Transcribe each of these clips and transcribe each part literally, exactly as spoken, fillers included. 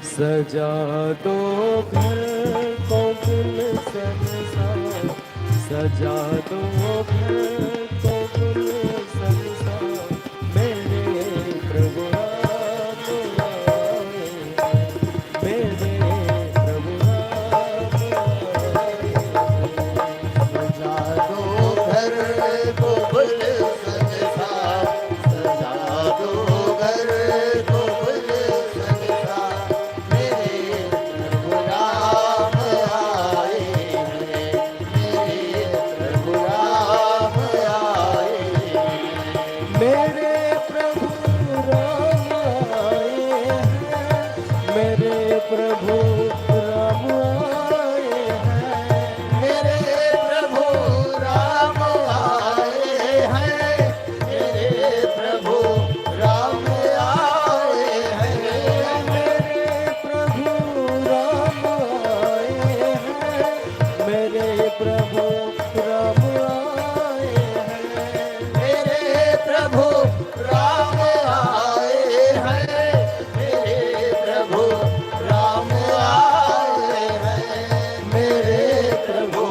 सजा दो घर को गुलशन सा, सजा दो घर को गुलशन सा, मेरे प्रभु राम आए हैं, मेरे प्रभु राम आए हैं। सजा दो घर को गुलशन सा, सजा दो घर को गुलशन सा, मेरे प्रभु राम आए हैं, मेरे प्रभु राम आए हैं। मेरे प्रभु राम आए हैं, मेरे प्रभु राम आए हैं, मेरे प्रभु राम आए हैं, मेरे प्रभु राम आए हैं, मेरे प्रभु राम आए हैं, मेरे प्रभु राम आए हैं, मेरे प्रभु राम आए हैं, मेरे प्रभु राम आए हैं, मेरे प्रभु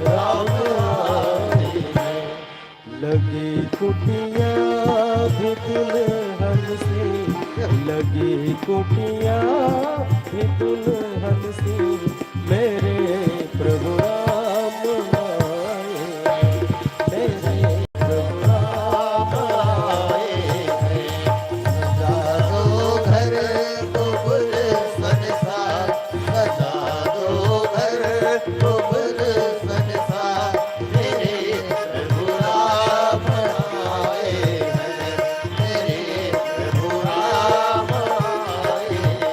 राम आए हैं। लगी कुटिया भी दुल्हन सी, लगी कुटिया भी दुल्हन सी, मेरे प्रभु राम आए, मेरे प्रभु राम आए। सजा दो घर को गुलशन सा, सजा दो घर को गुलशन सा, मेरे प्रभु राम आए हैं, मेरे प्रभु राम आए हैं।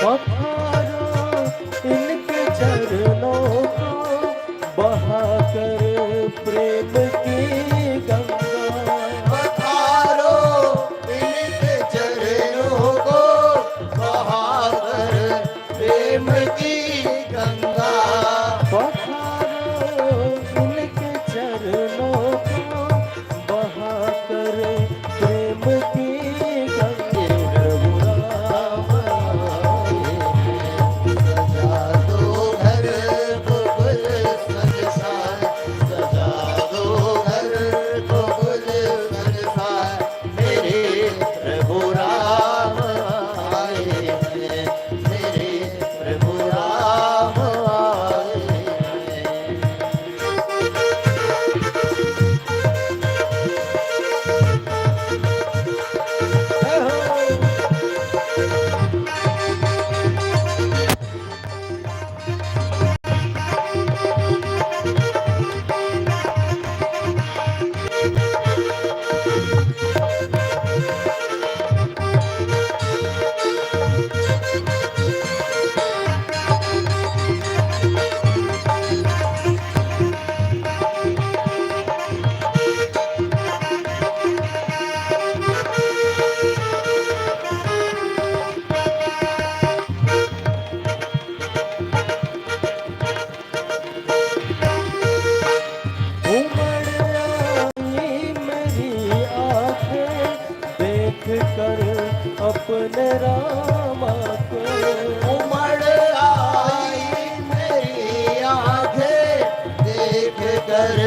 पखारो इनके चरणों को, बहाकर प्रेम की गंगा। पखारो इनके चरणों को, बहाकर प्रेम की गंगा। पखारो इनके चरणों को, बहाकर प्रेम की गंगा। प्रभु राम आए, सजा दो घर को गुलशन सा, सजा दो घर को गुलशन सा, मेरे प्रभु राम आए हैं, मेरे प्रभु राम आए हैं। उमड़ आई मेरी आंखें देख कर अपने रामा को। उमड़ आई मेरी आंखें देख कर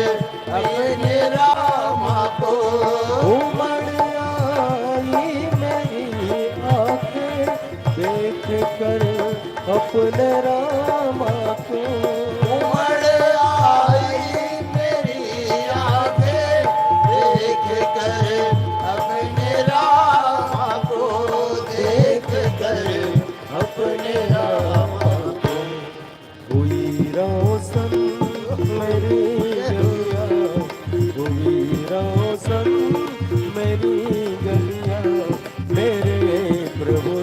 अपने रामा को। उमड़ आई मेरी आंखें देख कर अपने रामा को। उमड़ आई मेरी आंखें देख कर अपने रामा को, देख कर अपने रामा को। हुई रोशन मेरी गलियां, हुई रोशन मेरी गलियां, मेरे प्रभु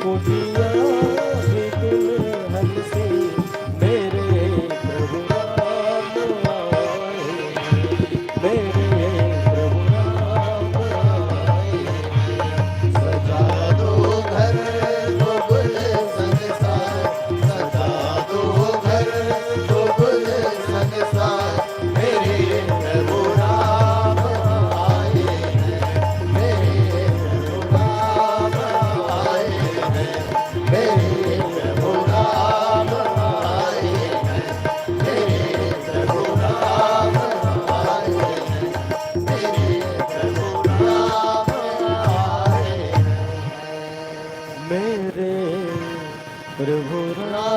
मोतिया भी दुल्हन से मेरे प्रभु राम आए हैं, मेरे प्रभु राम आए हैं। सजा दो घर को गुलशन सा, सजा दो घर को गुलशन सा, मेरे प्रभु राम आए हैं, मेरे प्रभु राम आए हैं, मेरे प्रभु राम आए हैं, मेरे प्रभु राम आए हैं, मेरे प्रभु राम आए हैं। मेरे प्रभु राम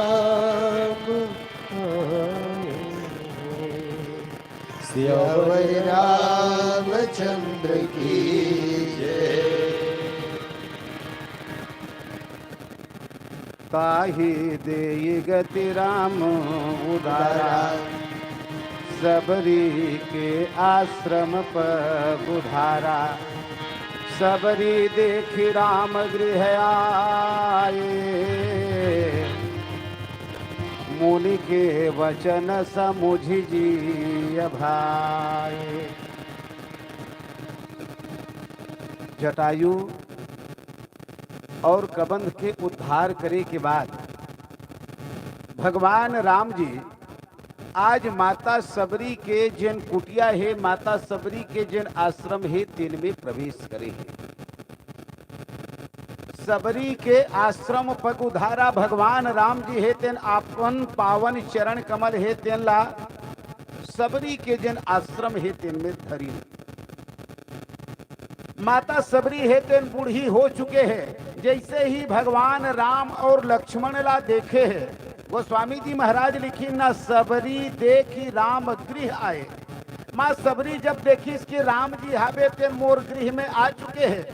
आए हैं। सियावर रामचंद्र की जय। ताहि देई गति राम उदारा, सबरी के आश्रम पग उधारा। सबरी देखि राम गृह आए, मुनि के वचन समुझि जिय भाए। जटायु और कबंध के उद्धार करे के बाद भगवान राम जी आज माता सबरी के जेन कुटिया हे, माता सबरी के जेन आश्रम हे, तेन में प्रवेश करे हे। सबरी के आश्रम पग उधारा भगवान राम जी हे, तेन अपन पावन चरण कमल हे, तेन ला सबरी के जेन आश्रम हे, तेन में धरिन। माता सबरी हे, तेन बूढ़ी हो चुके हे। जैसे ही भगवान राम और लक्ष्मण ला देखे हे, गोस्वामी जी महाराज लिखिन ना, "सबरी देखि राम गृह आए।" माँ सबरी जब देखिस कि राम जी हावे, तेन मोर गृह में आ चुके हे,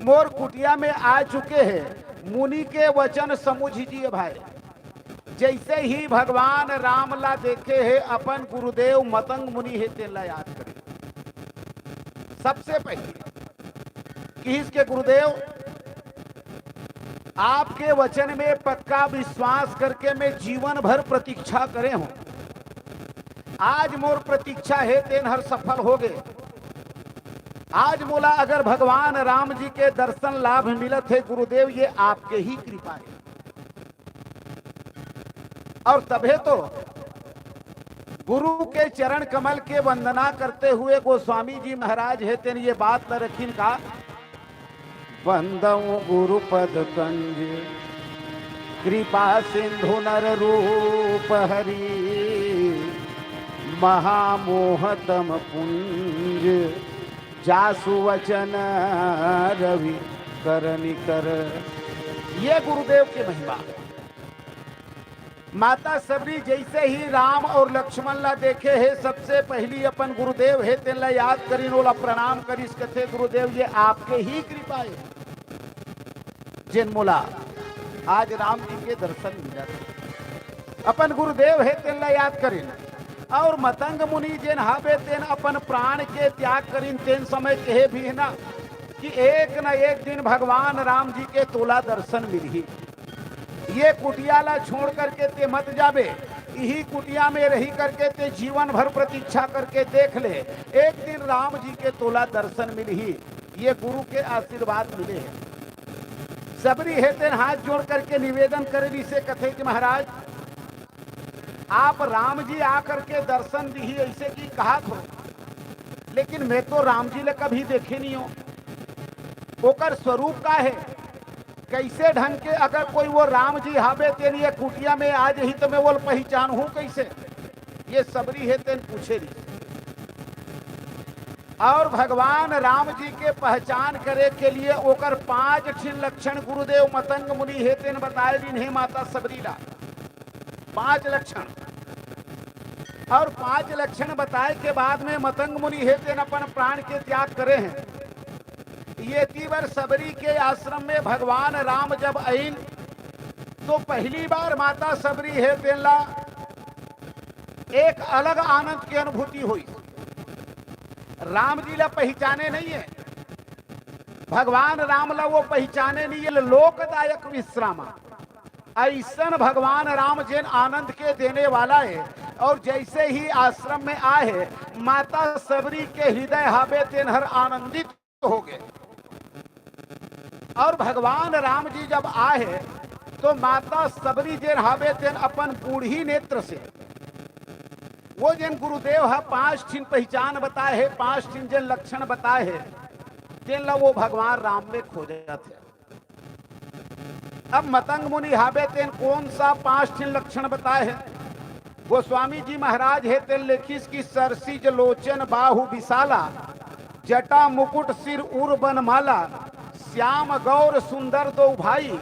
मोर कुटिया में आ चुके हे, मुनि के वचन समुझि जिय भाए। जैसे ही भगवान राम ला देखे हे, अपन गुरुदेव मतंग मुनि हे, तेन ला याद करे। सबसे पहले किहिस के, "गुरुदेव, आपके वचन में पक्का विश्वास करके मैं जीवन भर प्रतीक्षा करे हूँ। आज मोर प्रतीक्षा हे, तेन हर सफल हो गे। आज मोला अगर भगवान राम जी के दर्शन लाभ मिलत हे गुरुदेव, ये आपके ही कृपा हे।" और तभे तो गुरु के चरण कमल के वंदना करते हुए गोस्वामी जी महाराज हे, तेन ये बात ल रखिन का, "वंदऊं गुरु पद कंज, कृपा सिंधु नर रूप हरि, महामोह तम पुंज, जासु वचन रवि करनि कर।" ये गुरुदेव के महिमा। माता सबरी जैसे ही राम और लक्ष्मण ला देखे हे, सबसे पहली अपन गुरुदेव हे, तेन ला याद करिन, ओला प्रणाम करिस, कथे, "गुरुदेव, ये आपके ही कृपा हे, जेन मोला आज राम जी के दर्शन मिलत हे।" अपन गुरुदेव हे, तेन ला याद करिन। और मतंग मुनि जेन हावे, तेन अपन प्राण के त्याग करिन, तेन समय कहे भी हे ना कि एक न एक दिन भगवान राम जी के तोला दर्शन मिलही। ये कुटिया ला छोड़ करके ते मत जाबे, इही कुटिया में रही करके ते जीवन भर प्रतीक्षा करके देख ले, एक दिन राम जी के तोला दर्शन मिलही। ये गुरु के आशीर्वाद मिले हे। सबरी हे, तेन हाथ जोड़ करके निवेदन करे रिहिसे, कथे कि महाराज, आप राम जी आकर के दर्शन दिही, ऐसे कि कहा थो, लेकिन मैं तो राम जी ले कभी देखे नहीं हो। ओकर स्वरूप का हे, कैसे ढंग के अगर कोई वो राम जी हावे, तेन ये कुटिया में आ जही, तो मैं वो पहचान हूँ कैसे? ये सबरी हे, तेन पूछे रही। और भगवान राम जी के पहचान करे के लिए ओकर पांच ठिन लक्षण गुरुदेव मतंग मुनि हे, तेन बताए दिन हे माता सबरी ला। पांच लक्षण। और पांच लक्षण बताए के बाद में मतंग मुनि हे, तेन अपन प्राण के त्याग करे हे। ये तीवर सबरी के आश्रम में भगवान राम जब आइन, तो पहली बार माता सबरी हे, तेन ला एक अलग आनंद की अनुभूति हुई। राम जी ला पहचाने नहीं हे, भगवान राम ला वो पहिचाने नहीं, ये लोकदायक विश्रामा। अइसन भगवान राम जेन आनंद के देने वाला हे, अउ जइसे ही आश्रम में आए हे, माता सबरी के हृदय हाबे तेन हर आनंदित होगे। अउ भगवान राम जी जब आए हे, तो माता सबरी जेन हाबे तेन अपन बूढ़ी नेत्र से, वो जेन गुरुदेव ह पांच ठिन पहिचान बताए हे, पांच ठिन जेन लक्षण बताए हे, तेन ला वो भगवान राम में खोजत हे। अब मतंग मुनि हाबे तेन कौन सा पांच ठिन लक्षण बताए हे? गोस्वामी जी महाराज हे तेन लेखिस कि सरसिज लोचन बाहु विशाला, जटा मुकुट सिर उर बन माला, श्याम गौर सुंदर दो भाई,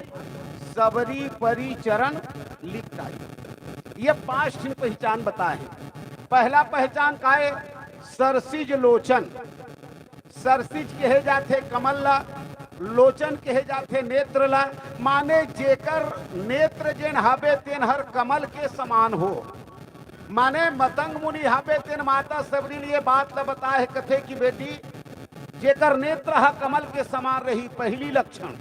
सबरी परी चरण लिपटाई। ये पांच ठिन पहिचान बताए हे। पहला पहिचान का हे? सरसिज लोचन। सरसिज कहे जाथे कमल ला, लोचन कहे जाथे नेत्र ला। माने जेकर नेत्र जेन हाबे तेन हर कमल के समान हो। माने मतंग मुनि हाबे तेन माता सबरी ल ये बात ला बताए हे, कथे कि बेटी, जेकर नेत्र ह कमल के समान रही, पहली लक्षण।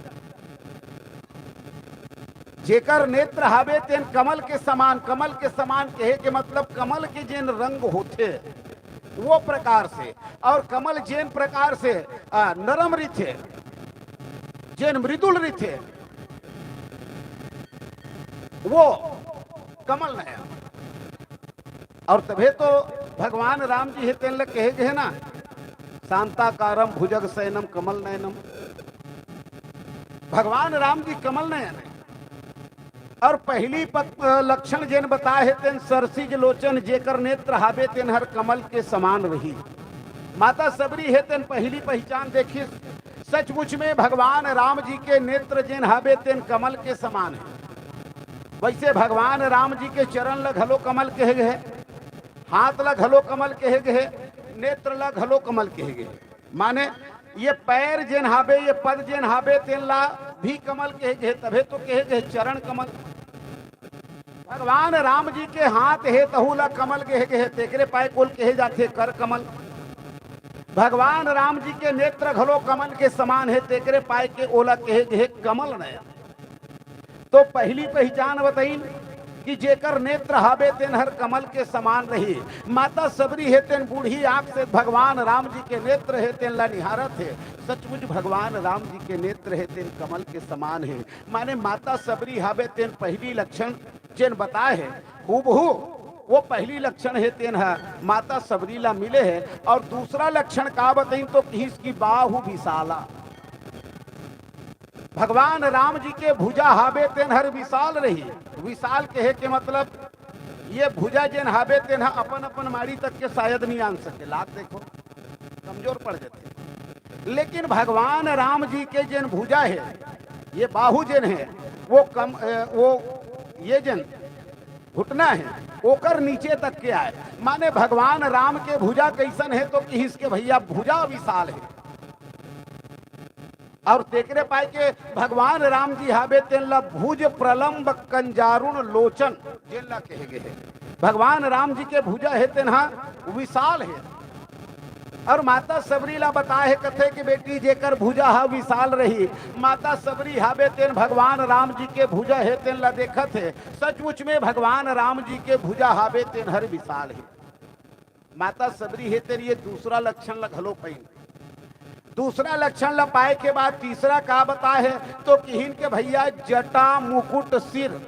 जेकर नेत्र हाबे तेन कमल के समान, कमल के समान कहे के मतलब कमल के जेन रंग होथे, वो प्रकार से, अउ कमल जेन प्रकार से, आ, नरम रिथे, जेन मृदुल रिथे, वो कमल नयन। अउ तभे तो भगवान राम जी हे तेन ल कहे गे हे ना, शांताकारम भुजग सैनम कमल नयनम। भगवान राम जी कमल नयन हे। अउ पहली पक-, लक्षण जेन बताए हे तेन सरसिज लोचन, जेकर नेत्र हाबे तेन हर कमल के समान रही। माता सबरी हे तेन पहली पहिचान देखिस, सचमुच में भगवान राम जी के नेत्र जेन हाबे तेन कमल के समान हे। वइसे भगवान राम जी के चरण ल घलो कमल कहे गे हे, हाथ ल घलो कमल कहे गे हे, नेत्र ल घलो कमल कहे गे हे। माने ये पैर जेन हाबे, ये पद जेन हाबे, तेन ला भी कमल कहे गे हे, तभे तो कहे गे हे चरण कमल। भगवान राम जी के हाथ हे, तहू ला कमल कहे गे हे, तेकरे पाय ओल कहे जाथे कर कमल। भगवान राम जी के नेत्र घलो कमल के समान हे, तेकरे पाय के ओला कहे गे हे कमल नयन। तो पहली पहिचान बताइन कि जेकर नेत्र हाबे तेन हर कमल के समान रही। माता सबरी हे तेन बूढ़ी आंख से भगवान राम जी के नेत्र हे तेन ला निहारत हे। सचमुच भगवान राम जी के नेत्र हे तेन कमल के समान हे। माने माता सबरी हाबे तेन पहली लक्षण जेन बताए हे, हूबहू वो पहली लक्षण हे तेन ह माता सबरी ला मिले हे। अउ दूसरा लक्षण का बताइन तो किहिस कि बाहु विशाला। भगवान राम जी के भुजा हाबे तेन हर विशाल रही। विशाल कहे के मतलब ये भुजा जेन हाबे तेन ह अपन अपन माड़ी तक के शायद नहीं आन सके। लात देखो, कमजोर पड़ जाथे। लेकिन भगवान राम जी के जेन भुजा हे, ये बाहु जेन हे, वो कम, ए, वो ये जेन घुटना हे, ओकर नीचे तक के आय। माने भगवान राम के भुजा कइसन हे तो किहिस के भइया भुजा विशाल हे। अउ तेकरे पाय के भगवान राम जी हाबे तेन ला भुज प्रलंब कंजारुण लोचन जेन ला कहे गे हे। भगवान राम जी के भुजा हे तेन हा विशाल हे। अउ माता सबरी ला बताए हे, कथे कि बेटी जेकर भुजा हा विशाल रही, माता सबरी हाबे तेन भगवान राम जी के भुजा हे तेन ला देखत हे। सचमुच में भगवान राम जी के भुजा हाबे तेन हर विशाल हे। माता सबरी हे तेन ये दूसरा लक्षण ला घलो पाइन। दूसरा लक्षण ला पाए के बाद तीसरा का बताए हे तो किहिन के भइया जटा मुकुट सिर।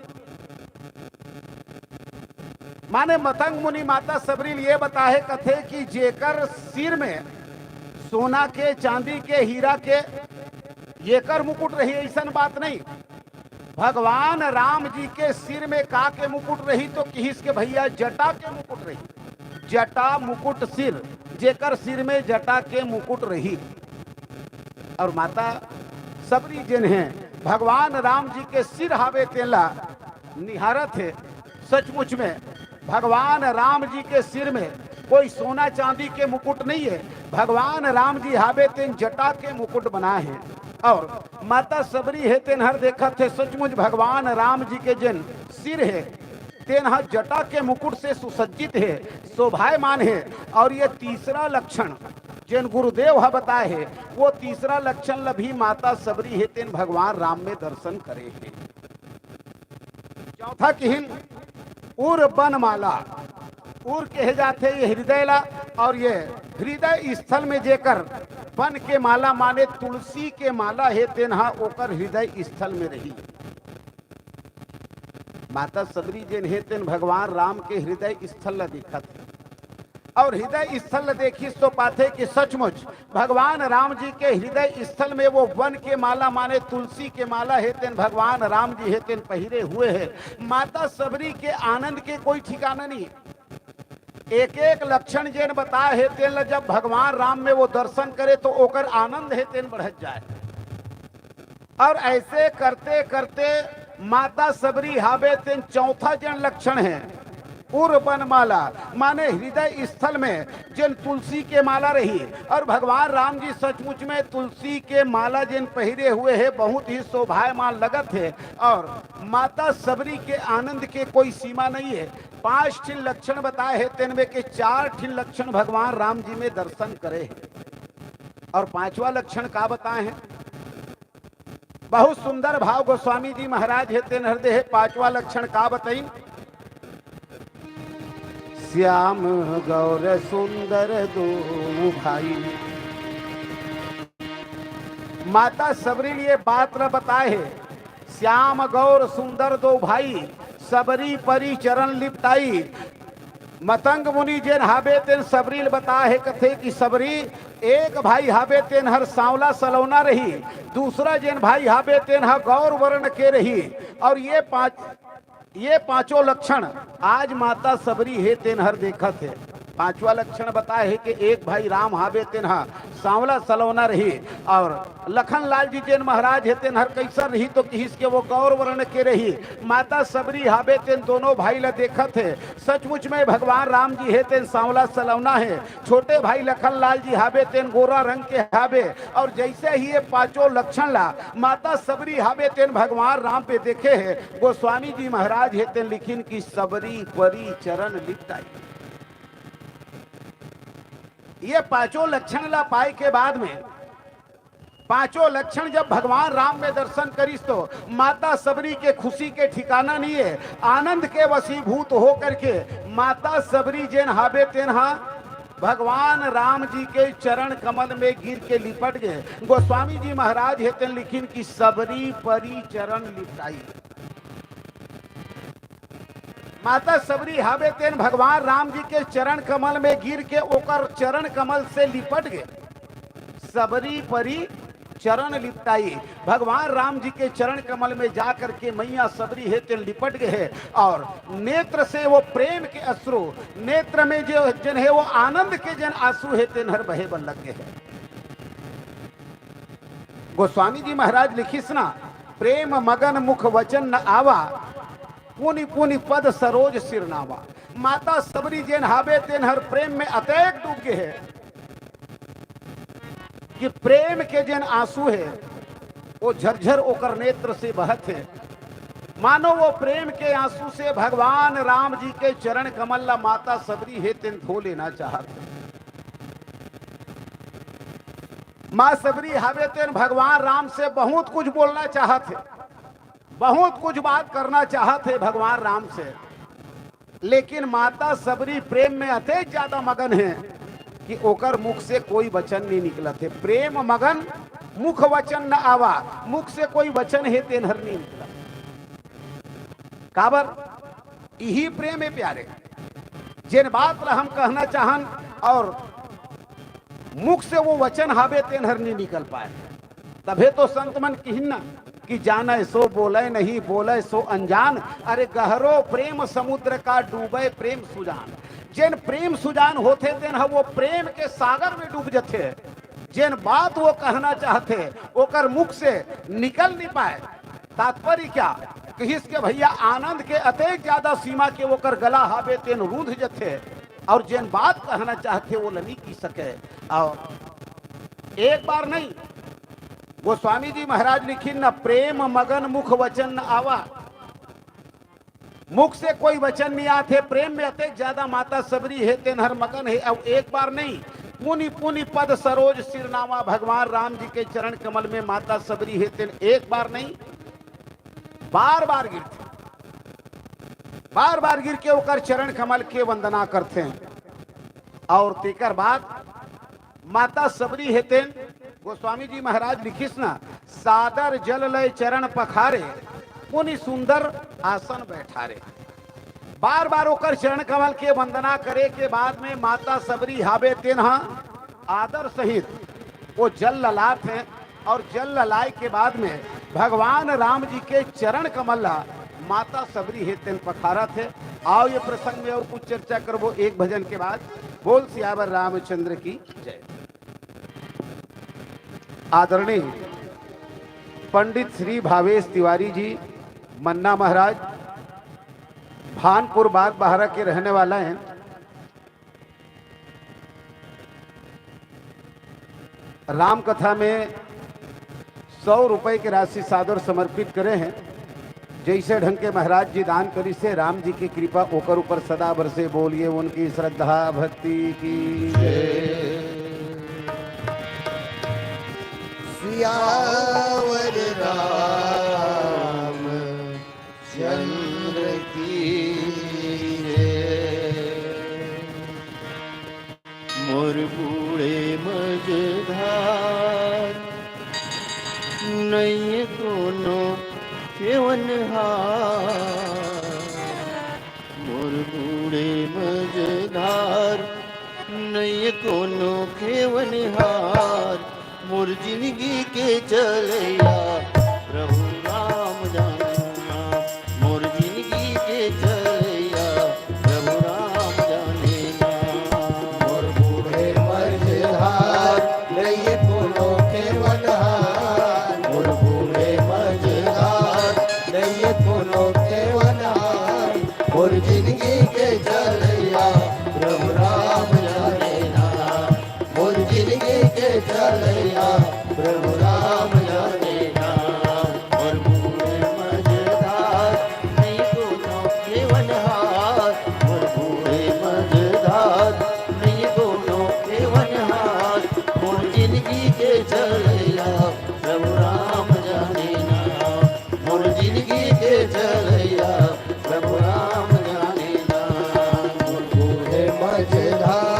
माने मतंग मुनि माता सबरी ल ये बताए हे, कथे कि जेकर सिर में सोना के, चांदी के, हीरा के, येकर मुकुट रही, अइसन बात नहीं। भगवान राम जी के सिर में का के मुकुट रही तो किहिस के भइया जटा के मुकुट रही। जटा मुकुट सिर, जेकर सिर में जटा के मुकुट रही। अउ माता सबरी जेन हे, भगवान राम जी के सिर हावे तेला निहारत हे। सचमुच में भगवान राम जी के सिर में कोई सोना चांदी के मुकुट नहीं हे। भगवान राम जी हावे तेन जटा के मुकुट बनाए हे। अउ माता सबरी हे तेन हर देखत हे, सचमुच भगवान राम जी के जेन सिर हे तेन ह जटा के मुकुट से सुसज्जित हे, शोभायमान हे। अउ ये तीसरा लक्षण जेन गुरुदेव ह बताए हे, वो तीसरा लक्षण ल भी माता सबरी हे तेन भगवान राम में दर्शन करे हे। चौथा किहिन उर बन माला। उर कहे जाथे ये हृदय ला, और ये हृदय स्थल में जेकर बन के माला माने तुलसी के माला हे, तेन ह ओकर हृदय स्थल में रही। माता सबरी जेन हे तेन भगवान राम के हृदय स्थल ला देखत हे। और हृदय स्थल ला देखिस तो पाथे कि सचमुच भगवान राम जी के हृदय स्थल में वो बन के माला माने तुलसी के माला हे तेन भगवान राम जी हे तेन पहिरे हुए हे। माता सबरी के आनंद के कोई ठिकाना नहीं। एक एक लक्षण जेन बताए हे तेन ला जब भगवान राम में वो दर्शन करे तो ओकर आनंद हे तेन बढ़त जाए। और ऐसे करते करते माता सबरी हाबे तेन चौथा जेन लक्षण हे उर बन माला, माने हृदय स्थल में जेन तुलसी के माला रही। और भगवान राम जी सचमुच में तुलसी के माला जेन पहिरे हुए हे, बहुत ही शोभायमान लगत हे। और माता सबरी के आनंद के कोई सीमा नहीं है। पांच ठिन लक्षण बताए हे, तेन में के चार ठिन लक्षण भगवान राम जी में दर्शन करे हे। और पांचवा लक्षण का बताए हे? बहुत सुंदर भाव गोस्वामी जी महाराज हे तेन हर दे हे। पांचवा लक्षण का बताई? श्याम गौर सुंदर दो भाई। माता सबरी लिए बात ल बताए हे, श्याम गौर सुंदर दो भाई, सबरी परी चरण लिपटाई। मतंग मुनि जेन हाबे तेन सबरी ल बताए हे, कथे कि सबरी, एक भाई हाबे तेन हर सांवला सलौना रही, दूसरा जेन भाई हाबे तेन ह गौर वर्ण के रही। और ये पांच, ये पांचों लक्षण आज माता सबरी हे तेन हर देखत हे। पांचवा लक्षण बताए हे कि एक भाई राम हाबे तेन ह सांवला सलौना रही, और लखन लाल जी जेन महाराज हे तेन हर कैसन रही तो किहिस के वो गौर वर्ण के रही। माता सबरी हाबे तेन दोनों भाई ला देखत हे। सचमुच में भगवान राम जी हे तेन सांवला सलौना हे। छोटे भाई लखन लाल जी हाबे तेन गोरा रंग के हाबे। और जैसे ही ये पांचों लक्षण ला माता सबरी हाबे तेन भगवान राम पे देखे हे, गोस्वामी जी महाराज हे तेन लिखिन कि सबरी परी चरण लिपटाई। ये पांचों लक्षण ला पाए के बाद में, पांचों लक्षण जब भगवान राम में दर्शन करिस तो माता सबरी के खुशी के ठिकाना नहीं है। आनंद के वशीभूत होकर के माता सबरी जेन हाबे तेन हा भगवान राम जी के चरण कमल में गिर के लिपट गए। गोस्वामी जी महाराज हे तेन लिखिन कि सबरी परी चरण लिपटाई। माता सबरी हाबे तेन भगवान राम जी के चरण कमल में गिर के ओकर चरण कमल से लिपट गए। सबरी परी चरण लिपटाई, भगवान राम जी के चरण कमल में जा करके मैया सबरी हे तेन लिपट गए हे। और नेत्र से वो प्रेम के अश्रु, नेत्र में जो जेन हे वो आनंद के जेन आंसू हे तेन हर बहे बर लग गए हे। गोस्वामी जी महाराज लिखिस ना, प्रेम मगन मुख वचन न आवा, पुनि पुनि पद सरोज सिरनावा। माता सबरी जेन हाबे तेन हर प्रेम में अतेक डूब गए हे कि प्रेम के जेन आंसू हे वो झरझर ओकर नेत्र से बहत हे। मानो वो प्रेम के आंसू से भगवान राम जी के चरण कमल ला माता सबरी हे तेन धो लेना चाहत हे। माँ सबरी हावे तेन भगवान राम से बहुत कुछ बोलना चाहत हे, बहुत कुछ बात करना चाहत हे भगवान राम से, लेकिन माता सबरी प्रेम में अतेक ज्यादा मगन हे कि ओकर मुख से कोई वचन नहीं निकलत हे। प्रेम मगन मुख वचन न आवा, मुख से कोई वचन हे तेन हर नहीं निकलत। काबर? इही प्रेम हे प्यारे, जेन बात ला हम कहना चाहन और मुख से वो वचन हावे तेन हर नहीं निकल पाए। तभे तो संत मन किहिन ना कि जाने सो बोले नहीं, बोले सो अनजान। अरे गहरो प्रेम समुद्र का, डूबे प्रेम सुजान। जेन प्रेम सुजान होथे तेन ह वो प्रेम के सागर में डूब जथे। जेन बात वो कहना चाहथे ओकर मुख से निकल नहीं पाए। तात्पर्य क्या? कहिस के भैया आनंद के अतेक ज्यादा सीमा के ओकर गला हावे तेन रूंध जथे और जेन बात कहना चाहथे वो ल नहीं कहि सके। और एक बार नहीं, गोस्वामी जी महाराज लिखिन न, प्रेम मगन मुख वचन न आवा। मुख से कोई वचन नहीं आथे, प्रेम में अतेक ज्यादा माता सबरी हे तेन हर मगन हे। अब एक बार नहीं, पुनि पुनि पद सरोज सिरनावा, भगवान राम जी के चरण कमल में माता सबरी हे तेन एक बार नहीं, बार बार गिरथे, बार बार गिर के ओकर चरण कमल के वंदना करथे। और तेकर बाद माता सबरी हे तेन गोस्वामी जी महाराज लिखिस ना, "सादर जल लय चरण पखारे, पुनि सुंदर आसन बैठारे।" बार बार ओकर चरण कमल के वंदना करे के बाद में माता सबरी हावे तेन ह आदर सहित वो जल ललात हे और जल ललाय के बाद में भगवान राम जी के चरण कमल ला माता सबरी हे तेन पखारत हे। आओ ये प्रसंग में और कुछ चर्चा करबो एक भजन के बाद। बोल सियावर रामचंद्र की जय। आदरणीय पंडित श्री भावेश तिवारी जी, मन्ना महाराज, भानपुर बागबहरा के रहने वाला हैं। राम कथा में सौ रुपए के राशि सादर समर्पित करे हैं। जैसे ढंग के महाराज जी दान करिस हे, राम जी की कृपा ओकर ऊपर सदा बरसे। बोलिए उनकी श्रद्धा भक्ति की जय। सियावर राम चंद्र की जय। मोर बूढ़े मझधार, नइये कोनो खेवनहार। मोर बूढ़े मझधार, नइये कोनो खेवनहार। मोर जिनगी के चलैया, प्रभु राम जाने ना। मोर जिनगी के चलैया, प्रभु राम जाने ना। मोर बूढ़े मझधार, नइये कोनो खेवनहार। मोर बूढ़े मझधार, नइये कोनो खेवनहार। मोर जिनगी के चलैया, प्रभु राम जाने ना। मोर जिनगी के चलैया, प्रभु राम जाने ना। मोर बूढ़े मझधार, नइये कोनो खेवनहार। मोर बूढ़े मझधार, नइये कोनो खेवनहार। मोर जिनगी के चलैया, प्रभु राम जाने ना। मोर जिनगी के चलैया, प्रभु राम जाने ना। मोर बूढ़े मझधार।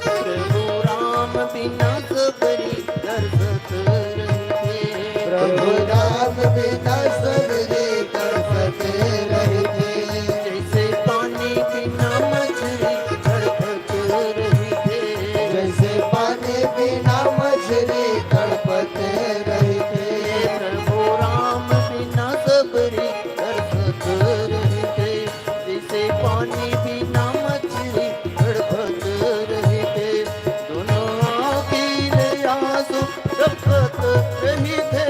प्रभु राम बिना सबरी तरसत रहिथे। प्रभु राम बिना सबरी तरसत रहिथे। जइसे पानी बिना मछरी तड़पत रहिथे। जइसे पानी बिना मछरी तड़पत रहिथे। प्रभु राम बिना सबरी तरसत रहिथे। जइसे पानी बिना मछरी तड़पत रहिथे। दोनों आँखी ले आंसू टपकत रहिथे।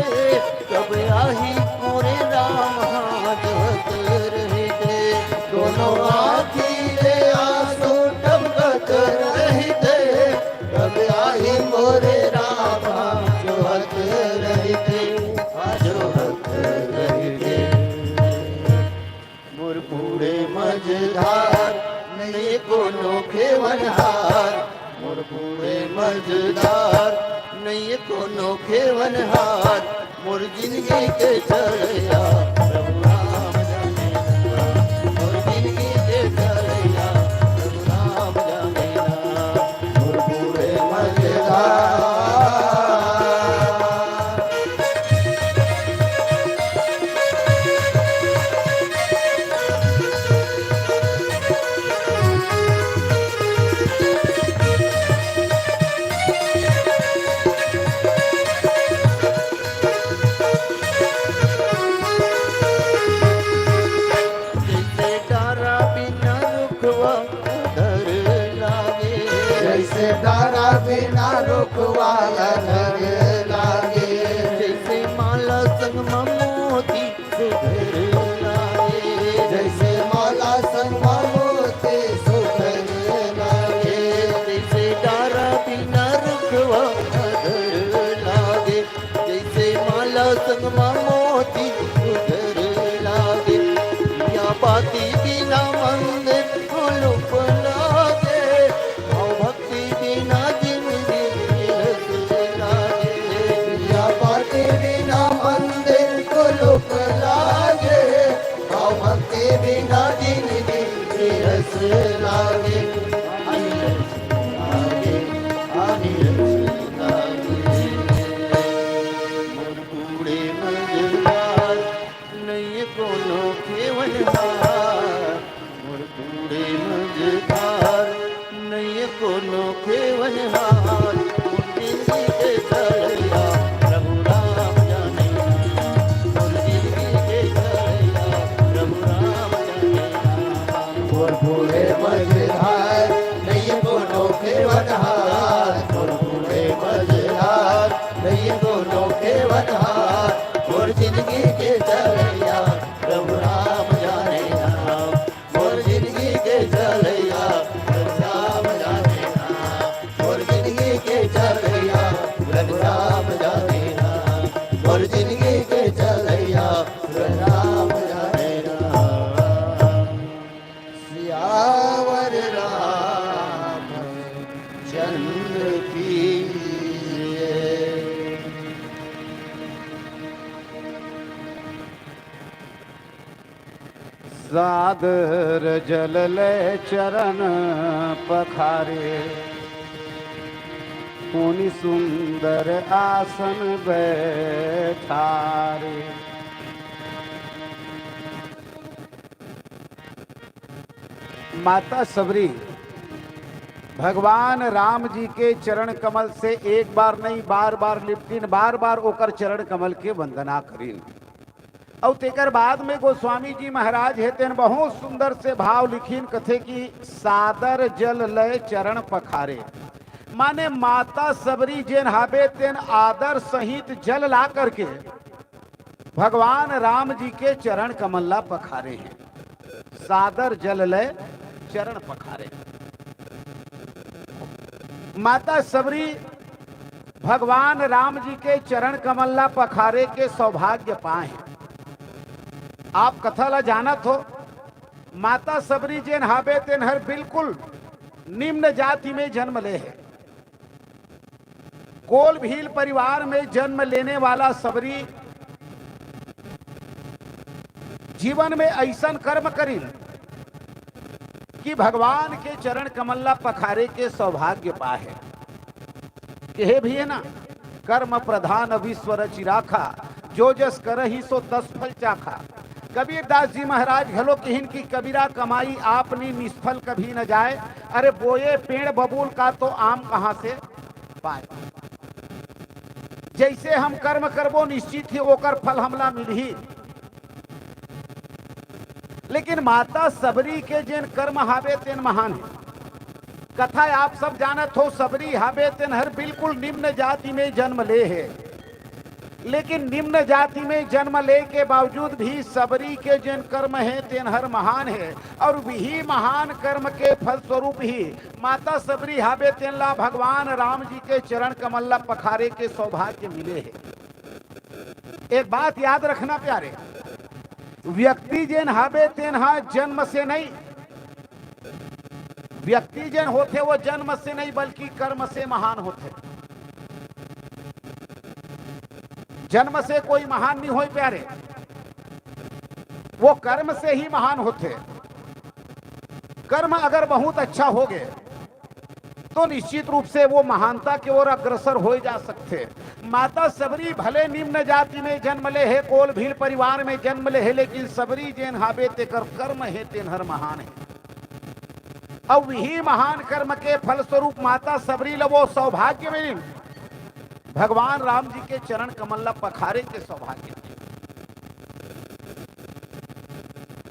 कब आही मोरे राम हाथ जोहत रहिथे। दोनों आँखी ले आंसू टपकत रहिथे। कब आही मोरे राम हाथ जोहत रहिथे। हाथ जोहत रहिथे। मोर बूढ़े मझधार, नइये कोनो खेवनहार। मोर बूढ़े मझधार, नइये कोनो खेवनहार। मोर जिनगी के चलैया, प्रभु राम जाने ना। मोर जिनगी के चलैया, प्रभु राम जाने ना। मोर बूढ़े मझधार। जइसे डारा बिना रुखवा अधर लागे। जइसे डारा बिना रुखवा अधर लागे। जइसे माला संग म मोती सुहात मोर बूढ़े मझधार, नइये कोनो खेवनहार। मोर बूढ़े मझधार, नइये कोनो खेवनहार। मोर जिनगी के चलैया, प्रभु राम जाने। मोर जिनगी के चलैया, प्रभु राम जाने। मोर बूढ़े मझधार, नइये कोनो खेवनहार। मोर बूढ़े मझधार, नइये कोनो खेवनहार। मोर जिनगी के चलैया, प्रभु राम जाने ना। मोर जिनगी के चलैया, प्रभु राम जाने ना। मोर जिनगी के चलैया, प्रभु राम जाने ना। मोर जिनगी के चलैया, प्रभु राम जाने ना। सियावर रामचंद्र की जय। सादर जल ले चरण पखारे, पुनि सुंदर आसन बैठारे। माता सबरी भगवान राम जी के चरण कमल से एक बार नहीं, बार बार लिपटिन, बार बार ओकर चरण कमल के वंदना करिन। अउ तेकर बाद में गोस्वामी जी महाराज हे तेन बहुत सुंदर से भाव लिखिन, कथे कि सादर जल लय चरण पखारे, माने माता सबरी जेन हाबे तेन आदर सहित जल ला करके भगवान राम जी के चरण कमल ला पखारे हे। सादर जल लय चरण पखारे। माता सबरी भगवान राम जी के चरण कमल ला पखारे के सौभाग्य पाए हे। आप कथा ला जानत हो, माता सबरी जेन हाबे तेन हर बिल्कुल निम्न जाति में जन्म ले हे। कोल भील परिवार में जन्म लेने वाला सबरी जीवन में अइसन कर्म करिन कि भगवान के चरण कमल ला पखारे के सौभाग्य पाहे। कहे भी है ना, कर्म प्रधान विश्व रचि राखा, जो जस करही सो तस फल चाखा। कबीरदास जी महाराज घलो किहिन कि कबीरा कमाई आपनी निष्फल कभी न जाए। अरे बोए पेड़ बबूल का तो आम कहाँ से पाए। जैसे हम कर्म करबो निश्चित ही ओकर फल हमला मिलही। लेकिन माता सबरी के जेन कर्म हावे तेन महान हे। कथा आप सब जानत हो, सबरी हावे तेन हर बिल्कुल निम्न जाति में जन्म ले हे। लेकिन निम्न जाति में जन्म ले के बावजूद भी सबरी के जेन कर्म हे तेन हर महान हे। और वही महान कर्म के फलस्वरूप ही माता सबरी हावे तेन ला भगवान राम जी के चरण कमल ला पखारे के सौभाग्य मिले हे। एक बात याद रखना प्यारे, व्यक्ति जेन हावे तेन हा जन्म से नहीं, व्यक्ति जेन होथे वो जन्म से नहीं बल्कि कर्म से महान होथे। जन्म से कोई महान नहीं होय प्यारे, वो कर्म से ही महान होथे। कर्म अगर बहुत अच्छा होगे तो निश्चित रूप से वो महानता के ओर अग्रसर होय जा सकथे। माता सबरी भले निम्न जाति में जन्म ले हे, कोल भील परिवार में जन्म ले हे, लेकिन सबरी जेन हावे तेकर कर्म हे तेन हर महान हे। अउ वही महान कर्म के फलस्वरूप माता सबरी ल वो सौभाग्य मिलिन, भगवान राम जी के चरण कमल ला पखारे के सौभाग्य मिलिन।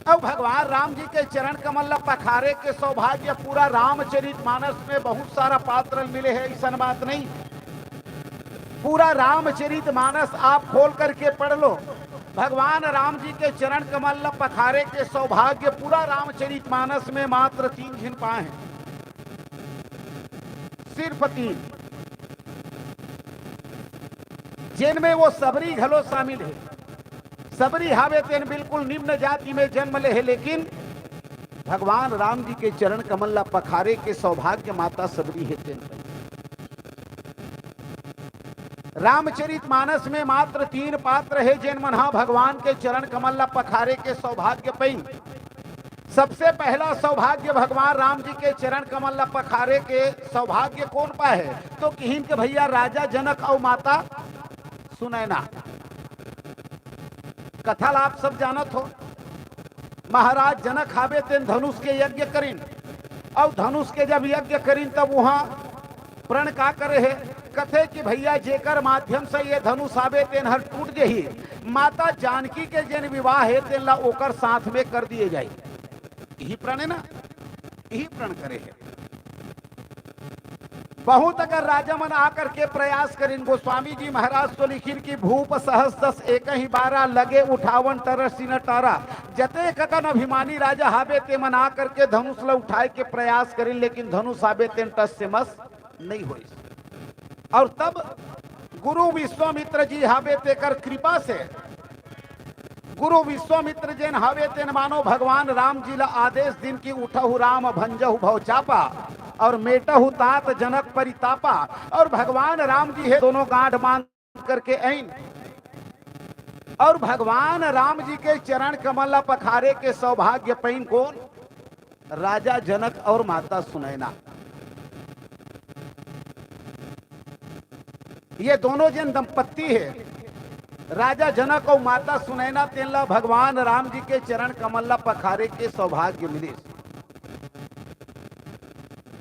अउ भगवान राम जी के चरण कमल ला पखारे के सौभाग्य पूरा रामचरित मानस में बहुत सारा पात्र मिले हे, अइसन बात नहीं। पूरा रामचरित मानस आप खोल करके पढ़ लो। भगवान राम जी के चरण कमल ला पखारे के सौभाग्य पूरा रामचरित मानस में मात्र तीन झिन पाए हे, सिर्फ तीन, जेन में वो सबरी घलो शामिल हे। सबरी हावे तेन बिल्कुल निम्न जाति में जन्म ले हे, लेकिन भगवान राम जी के चरण कमल ला पखारे के सौभाग्य माता सबरी हे तेन पाइन। रामचरित मानस में मात्र तीन पात्र हे जेन मन हा भगवान के चरण कमल ला पखारे के सौभाग्य पाइन। सबसे पहला सौभाग्य भगवान राम जी के चरण कमल ला पखारे के सौभाग्य कोन पाए हे? तो किहिन के भैया राजा जनक अउ माता सुनैना। कथा ला आप सब जानत हो, महाराज जनक हाबे तेन धनुष के यज्ञ करिन, अउ धनुष के जब यज्ञ करिन तब उहाँ प्रण का करे हे? कथे कि भैया जेकर माध्यम से ये धनुष आबे तेन हर टूट जही, माता जानकी के जेन विवाह हे तेन ला ओकर साथ में कर दिए जाई। यही प्रण हे ना, यही प्रण करे हे। बहुत अगर राजा मन आकर के प्रयास करिन, गोस्वामी जी महाराज तो लिखिन कि भूप सहस दस एक ही बारह, लगे उठावन टरस न टारा। जतेक अकन अभिमानी राजा हाबे ते मन आकर के धनुष ल उठाए के प्रयास करिन, लेकिन धनुष हाबे तेन टस से मस नहीं होइस। और तब गुरु विश्वामित्र जी हाबे तेकर कृपा से, गुरु विश्वामित्र जेन हाबे तेन मानो भगवान राम जी ला आदेश दिन कि उठहु राम भंजहु भव चापा और मेटहु तात जनक परितापा। और भगवान राम जी हे दोनों गांठ बांध करके आइन और भगवान राम जी के चरण कमल ला पखारे के सौभाग्य पाइन कोन? राजा जनक और माता सुनैना। ये दोनों जेन दंपत्ति हे, राजा जनक और माता सुनैना, तेन ला भगवान राम जी के चरण कमल ला पखारे के सौभाग्य मिलिस।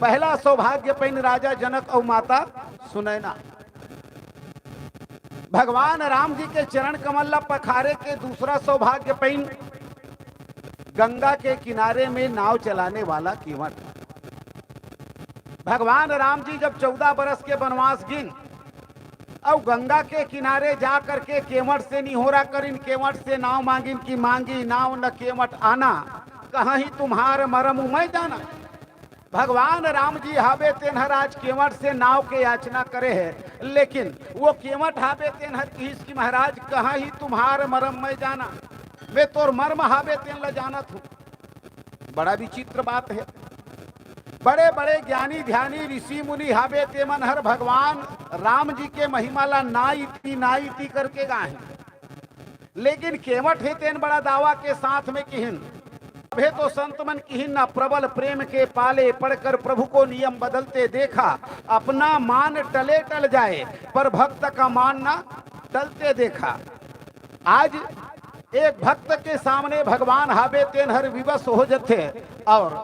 पहला सौभाग्य पाइन राजा जनक और माता सुनैना। भगवान राम जी के चरण कमल ला पखारे के दूसरा सौभाग्य पाइन गंगा के किनारे में नाव चलाने वाला केवट। भगवान राम जी जब चौदह बरस के वनवास गिन, अउ गंगा के किनारे जा करके केवट से निहोरा करिन, केवट से नाव मांगिन कि मांगी नाव न केवट आना, कहीं तुम्हार मरम मैं जाना। भगवान राम जी हाबे तेन हर आज केवट से नाव के याचना करे हे, लेकिन वो केवट हाबे तेन हर किहिस कि महाराज, कहाँ ही तुम्हार मरम मैं जाना, मैं तोर मरम हाबे तेन ला जानत हूँ। बड़ा विचित्र बात हे। बड़े बड़े ज्ञानी ध्यानी ऋषि मुनि हाबे ते मन हर भगवान राम जी के महिमा ला ना इति ना इति करके गाहे, लेकिन केवट हे तेन बड़ा दावा के साथ में किहिन। अभे तो संत मन किहिन ना, प्रबल प्रेम के पाले पड़कर प्रभु को नियम बदलते देखा, अपना मान टले टल जाए पर भक्त का मान ना टलते देखा। आज एक भक्त के सामने भगवान हाबे तेन हर विवश हो जथे और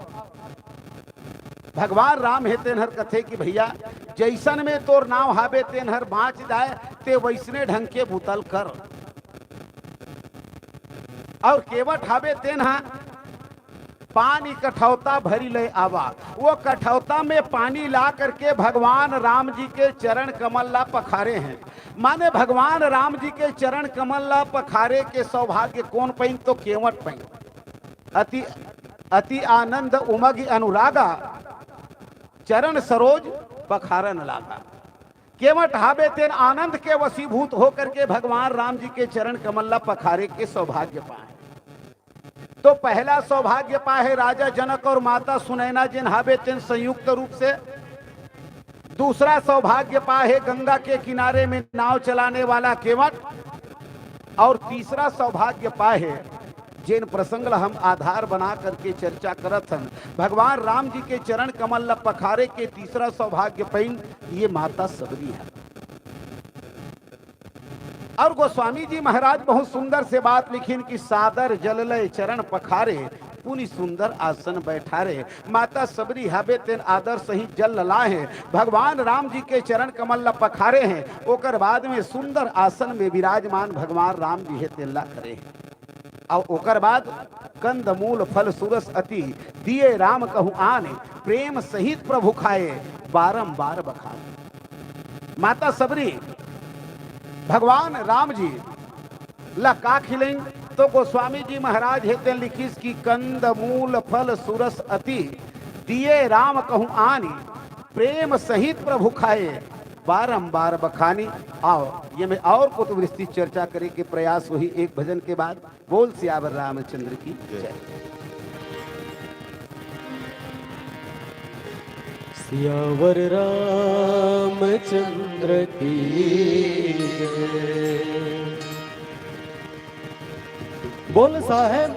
भगवान राम हे तेन हर कथे कि भैया, जैसन में तोर नाव हाबे तेन हर बाँच जाए, ते वैसने ढंग के बुता ल कर। और केवट हाबे तेन ह पानी कठौता भरी ले आवा। वो कठौता में पानी ला करके भगवान राम जी के चरण कमल ला पखारे हे। माने भगवान राम जी के चरण कमल ला पखारे के सौभाग्य कोन पाइन? तो केवट पाइन। अति, अति आनंद उमगि अनुरागा, चरण सरोज पखारन लागा। केवट हाबे तेन आनंद के वशीभूत होकर के भगवान राम जी के चरण कमल ला पखारे के सौभाग्य पाए। तो पहला सौभाग्य पाए हे राजा जनक और माता सुनैना जेन हाबे तेन संयुक्त रूप से। दूसरा सौभाग्य पाए हे गंगा के किनारे में नाव चलाने वाला केवट। और तीसरा सौभाग्य पाए हे, जेन प्रसंग ला हम आधार बना करके चर्चा करत हन, भगवान राम जी के चरण कमल ला पखारे के तीसरा सौभाग्य पाइन ये माता सबरी हे। और गोस्वामी जी महाराज बहुत सुंदर से बात लिखिन कि सादर जल लय चरण पखारे, पुनि सुंदर आसन बैठारे। माता सबरी हाबे तेन आदर सहित जल लाए हे, भगवान राम जी के चरण कमल ला पखारे हे, ओकर बाद में सुंदर आसन में विराजमान भगवान राम जी हे तेन ला करे हे। और ओकर बाद कंद मूल फल सुरस अति, दिए राम कहु आने, प्रेम सहित प्रभु खाए, बारंबार बखाने। माता सबरी भगवान राम जी ला का खिलइन? तो गोस्वामी जी महाराज हे तेन लिखिस कि कंद मूल फल सुरस अति, दिए राम कहु आनी, प्रेम सहित प्रभु खाए, बारंबार बखानी। आओ, ये में और कुछ विस्तृत चर्चा करे के प्रयास होही एक भजन के बाद। बोल सियावर रामचंद्र की जय। सियावर रामचंद्र की जय। बोल साहेब